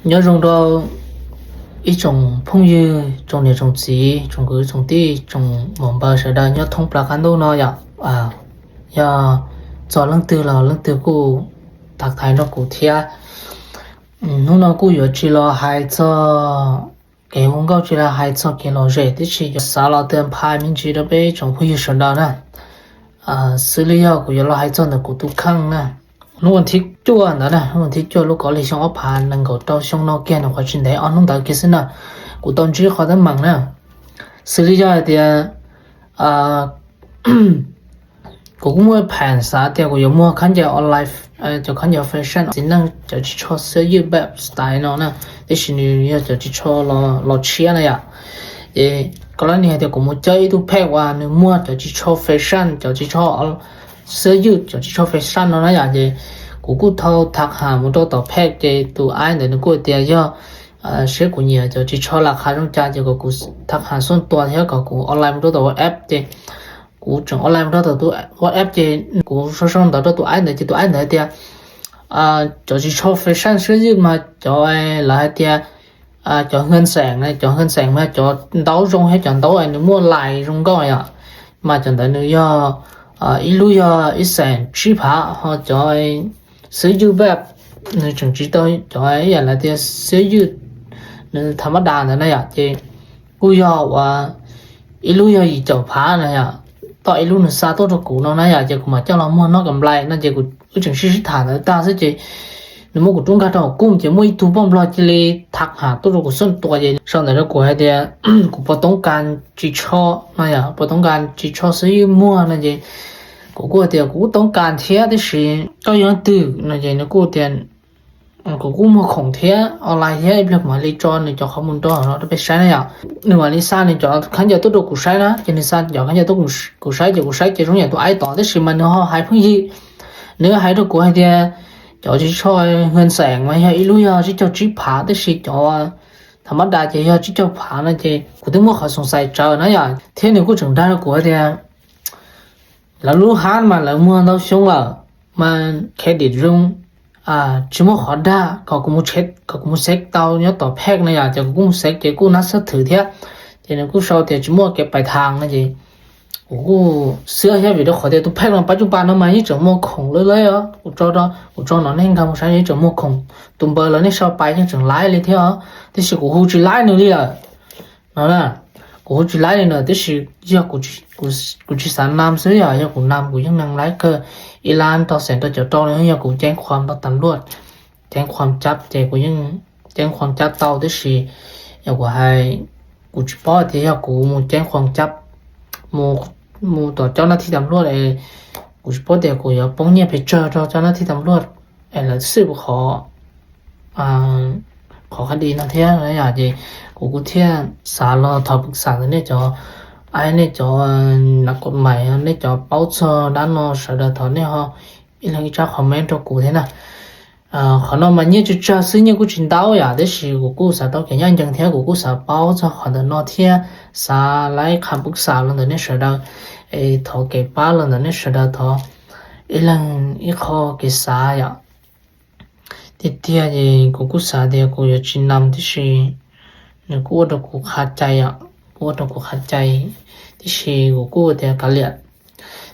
Nyob zoo rau ib tsoom phooj ywg, tsoom niam tsoom txiv, tsoom kwv tsoom tij, tsoom muam npawg sawv daws nyob thoob plaws qab ntuj no yom. Yog txog leej twg los leej twg kuj tham thaiv rau kuv thiab. Hnub no kuj yuav tsis los hais txog kev hu nkauj, tsis los hais txog kev lom zem, tiam sis yuav xav los tus phaj me ntsis rau peb tsoom phooj ywg sawv daws na. Xws li yog kuv yuav los hais txog ntawm kuv tus kheej na. Hnub thib cuaj ntawd na, hnub thib cuaj lub kaum li xyoo ob phav nees nkaum rau xyoo no kiag, nws qhuav tsis ntev ob hnub ntawd kiag xwb na, kuv tau ntsib qhov teeb meem na. Xws li yog hais tias kuv kuj muaj pheej xav tias kuv yuav muag khaub ncaws online, cov khaub ncaws fashion, txiv neej cov ris tsho xwb ywj peb style no na, tiam sis nws yog cov ris tsho los tshiab na yom. Ces koj lab nis hais tias kuv mus coj ib tug phej uas nws muag cov ris tsho fashion, cov ris tsho xwb ywj, cov ris tsho fashion no na yom. Ces kuv kuj thau tham ham mus rau tom phej, ces tus aib ntawd nws kuj tias yog seb kuv nyiam cov ris tsho las qha zoo cas, ces kom kuv tham ham xuaj tua thiab kom kuv online mus rau tom WhatsApp. Ces kuv tseem online mus rau tom tus WhatsApp, ces kuv sau sau ntawv rau tus aib ntawd, ces tus aib ntawd tias cov ris tsho fashion xwb ywj mas cov lawv hais tias cov hwj xeem, cov hwj xeem mas cov ntaub zoo thiab cov ntaub nws muaj lais zoo nkauj yom, mas cov ntawd nws yog ib lub yog ib xeem tsib phav, ho cov xwb ywj peb nws tseem tsis tau cov ib yam li tias xwb ywj nws tham mab das ntawd na yom. Ces kuj yog uas ib lub yog yim caum phav na yom, tau ib lub nws xa tuaj rau kuv no na yom, ces kuv mam coj los muag noj kam nplai no. Ces kuv wb tseem sib sib tham ntawd tag xwb ces nws muab kuv rub nkag rau hauv kuj, ces muaj ib tug poj nplog cia li tham ham tuaj rau kuv xuaj tua, ces sau ntawv rau kuv hais tias kuv puas toob kas ris tsho no yom, puas toob kas ris tsho xwb ywj muag no. Ces kuv kuj tias kuv kuj toob kas thiab, tiam sis koj yog leej twg no. Ces nws kuj tias kuv kuj muag khoom thiab online thiab, ib pliag kuv mam li tso nws cov qhov mus nrog no rau peb saib na yom. Nws mam li xa nws cov khaub ncaws tuaj rau kuv saib na, ces nws xa cov khaub ncaws tuaj kuv saib, ces kuv saib ces zoo yam tus aib tod, tiam sis mas nws ho hais pheej yig. Nws hais rau kuv hais tias cov ris tsho hwj xeem mas yog ib lub yog tsib caug tsib phav, tiam sis cov tham mab das ces yog tsib caug phav no. Ces kuv twb muaj qhov xoom xais tsawv na yom, thiab nws kuj tseem dag rau kuv hais tias lawv lub hab mas lawv muag ntau xyoo lawm, mas credit zoo, tsis muaj qhov dag, kom kuv mus check, kom kuv mus xev tau nyob tom phej no yom. Ces kuv kuj mus xev ces kuj nab xab thwm thiab, ces nws kuj sau tias tsis muaj kev pais thas no. Ces kuv kuj xwb thiab, vim rau qhov tias tus phej no pab cub pas no mas yeej tseem muag khoom lawm lawm os. Kuv tso, kuv tso no nej nkag mus saib, yeej tseem muag khoom, tus npawb lawv nej sau pais yeej tseem laib li thiab os, tiam sis kuv hu tsis laib nws li lawm no na. Kuv hu tsis laib li na, tiam sis yog kuv tsis xav nam xwb, yog kuv nam kuv yeej nam laib kawg, ib lab rau xees rau caum rau no. Yog kuv ceeb khuam rau tam luaj, ceeb khuam cab ces kuv yeej ceeb khuam cab tau, tiam sis yog kuv hais, kuv tsis paub tias yog kuv mus ceeb khuam cab, mus tom cov nab thib tam luaj es kuv tsis paub tias kuv yuav poob nyiaj pes tsawg rau cov nab thib tam luaj es lawv xwb qhov, qhov qhab di no thiab yom. Ces kuv kuj thiaj xav los thov pwv xam ntawm nej cov, nej cov nav kom mais, nej cov paub txog dab no sawv daws thov nej ho ib leeg ib tsab comment rau kuv thiab na. Qhov no mas nyiaj tsawg tsawg xwb, nyiaj kuj tsis ntau yom, tiam sis kuv kuj xav tau kev ncaj ncees thiab kuv kuj xav paub txog qhov ntawm no thiab xav laib qha pwv xam los ntawm nej sawv daws, es thov kev pab los ntawm nej sawv daws, thov ib leeg ib qho kev xav yom. Tiag tiag ces kuv kuj xav tias kuv yuav tsis nam, tiam sis nws kuj ua rau kuv qhav cai yom, kuj ua rau kuv qhav cai, tiam sis kuv kuj tias kav liam.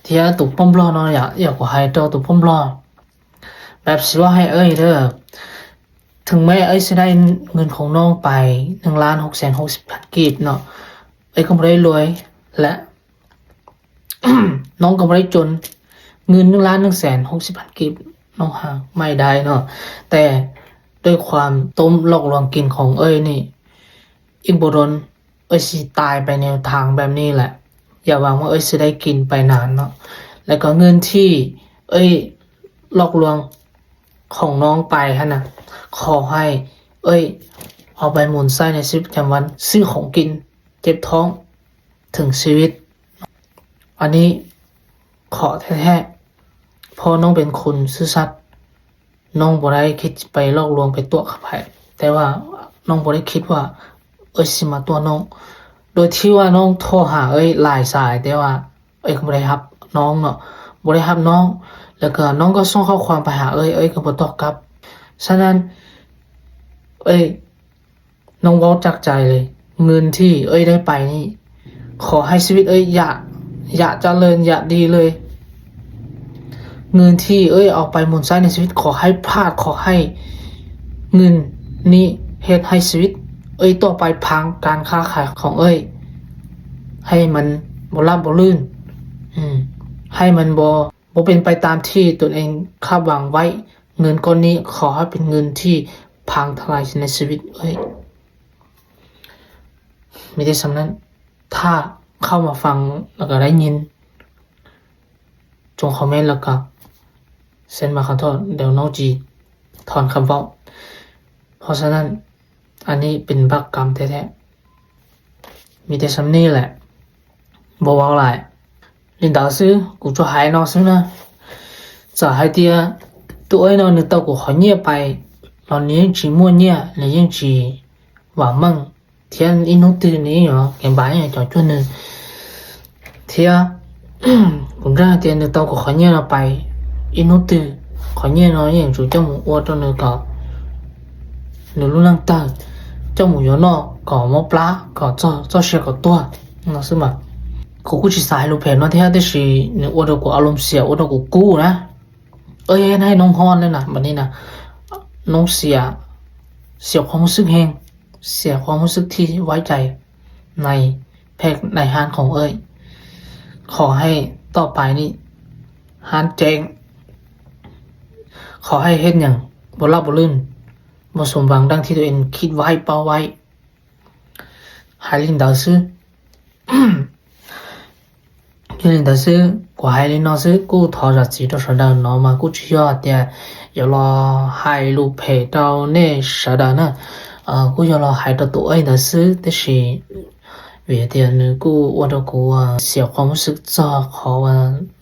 Thiab tus poj nplog no yom, yog kuv hais rau tus poj nplog,แบบสิว่าให้เอ้ยเด้อ ถึงแม้เอ้ย sẽได้เงินของน้องไป หนึ่งล้านหกแสนหกสิบพันกีบเนาะ เอ้ย ก็ไม่ได้รวยและ น้องก็ไม่ได้จน เงิน หนึ่งล้าน หนึ่งแสนหกสิบพันกีบ น้องหาไม่ได้เนาะ แต่ด้วยความต้มหลอกลวงกินของเอ้ยนี่ อีกบ่โดน เอ้ยสิตายไปแนวทางแบบนี้แหละ อย่าหวังว่าเอ้ยจะได้กินไปนานเนาะ แล้วก็เงินที่เอ้ยหลอกลวงของน้องไปหั่นนะ ขอให้เอ้ยเอาไปหมุนใช้ในชีวิตประจำวัน ซื้อของกิน เจ็บท้อง ถึงชีวิต อันนี้ขอแท้ๆ เพราะน้องเป็นคนซื่อสัตย์ น้องบ่ได้คิดไปหลอกลวงไปตั๋วใคร แต่ว่าน้องบ่ได้คิดว่าเอ้ยสิมาตั๋วน้อง โดยที่ว่าน้องโทรหาเอ้ยหลายสาย แต่ว่าเอ้ยก็บ่ได้รับน้องเนาะ บ่ได้รับน้อง แล้วก็น้องก็ส่งข้อความไปหาเอ้ย เอ้ยก็บ่ตอบกลับ ฉะนั้น เอ้ย น้องเว้าจากใจเลย เงินที่เอ้ยได้ไปนี่ ขอให้ชีวิตเอ้ยอย่า อย่าเจริญ อย่าดีเลย เงินที่เอ้ยเอาไปหมุนใช้ในชีวิต ขอให้พลาด ขอให้เงินนี้เหตุให้ชีวิตเอ้ยต่อไปพัง การค้าขายของเอ้ย ให้มันบ่ราบบ่รื่น อืม ให้มันบ่ บ่เป็นไปตามที่ตนเองคาดหวังไว้ เงินก้อนนี้ขอให้เป็นเงินที่พังทลายในชีวิตเอ้ย มีแต่ส่ำนั้น ถ้าเข้ามาฟังแล้วก็ได้ยิน จงคอมเมนต์แล้วก็เซ็นมาขอโทษ เดี๋ยวน้องจีถอนคำเว้า เพราะฉะนั้น อันนี้เป็นบาปกรรมแท้ๆ มีแต่ส่ำนี้แหละ บ่เว้าหลาย li ntawd xwb กูจะ hais no xwb na จะ hais tias ตัวเอ้ย no นาย tau กู qhov nyiaj ไป los นาย yeej tsis muaj nyiaj นาย yeej tsis vam meej เทียบ ib hnub twg นาย yeej yuav kev npam cov cuag nws เทียบ kuv ntseeg hais tias นาย tau กู qhov nyiaj no ไป ib hnub twg qhov nyiaj no yeej yuav tsum coj mus ua rau nws kom nws lub neej tawg, coj mus yuav noj kom mob plab kom txoj sia kom tuag no xwb mas. Kuv kuj tsis xav hais lus phem no thiab tiam sis nws ua rau kuv อารมณ์เสีย ua rau kuv kub na. เอ้ย ให้น้องฮ้อนเลยนะ แบบนี้นะ น้องเสีย เสียความรู้สึกแฮง เสียความรู้สึกที่ไว้ใจในเพจในห้างของเอ้ย ขอให้ต่อไปนี่ ห้างเจ๊ง ขอให้เฮ็ดหยังบ่ราบบ่รื่น บ่สมหวังดังที่ตัวเองคิดไว้เป้าไว้ hais li ntawd xwb. Yog li ntawd xwb, kuv hais li no xwb, kuj thov zam txim rau sawv daws no mas kuj tsis yog tias yuav los hais lus phem rau nej sawv daws na. Kuj yog los hais rau tus Ej ntawd xwb, tab sis vim tias nws kuj ua rau kuv xiam qhov muaj xwb txog qhov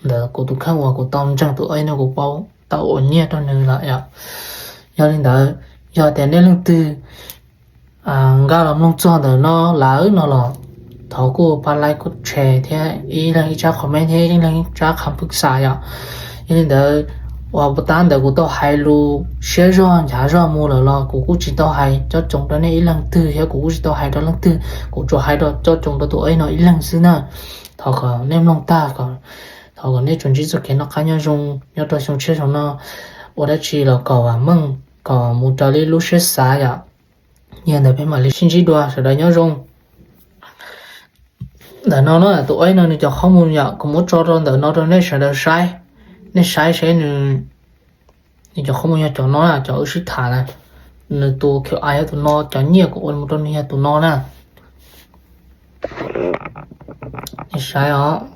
ntawd, kuv tus kheej uas kuv tau ntseeg tus Ej no kuv paub tau ua nyiaj rau nws lawm yom. Yog li ntawd, yog tias nej leej twg nkag los mloog txog ntawm no lawm no los thov kuj pab like kuj share thiab ib leeg ib tsab comment thiab ib leeg ib tsab kham pwj xa yom. Yog li ntawd, uas puas tab ntawd kuv tau hais lus siab zog nchav zog mus lawm los kuv kuj tsis tau hais coj tsoom rau nej ib leeg twg thiab kuv kuj tsis tau hais rau leej twg, kuv tsuas hais rau coj tsoom rau tus Ej no ib leeg xwb na. Thov kom nej mloog tag, thov kom nej tsuas ntsib txoj kev noj qab nyob zoo nyob rau xyoo tshiab xyoo no, ua dab tsi los kom vam meej, kom mus raws li lub siab xav yom. Yog ntawd peb mam li sib ntsib dua, sawv daws nyob zoo. Ntawm no na, tus Ej no nws cov qhob mus yom, kuv muab tso rau ntawm no rau nej sawv daws saib. Nej saib seb nws, nws cov qhob mus yog cov no na, cov wb sib tham na. Nws tus Q R yog tus no, cov nyiaj kuv ua mus rau nws yog tus no na. Nej saib os.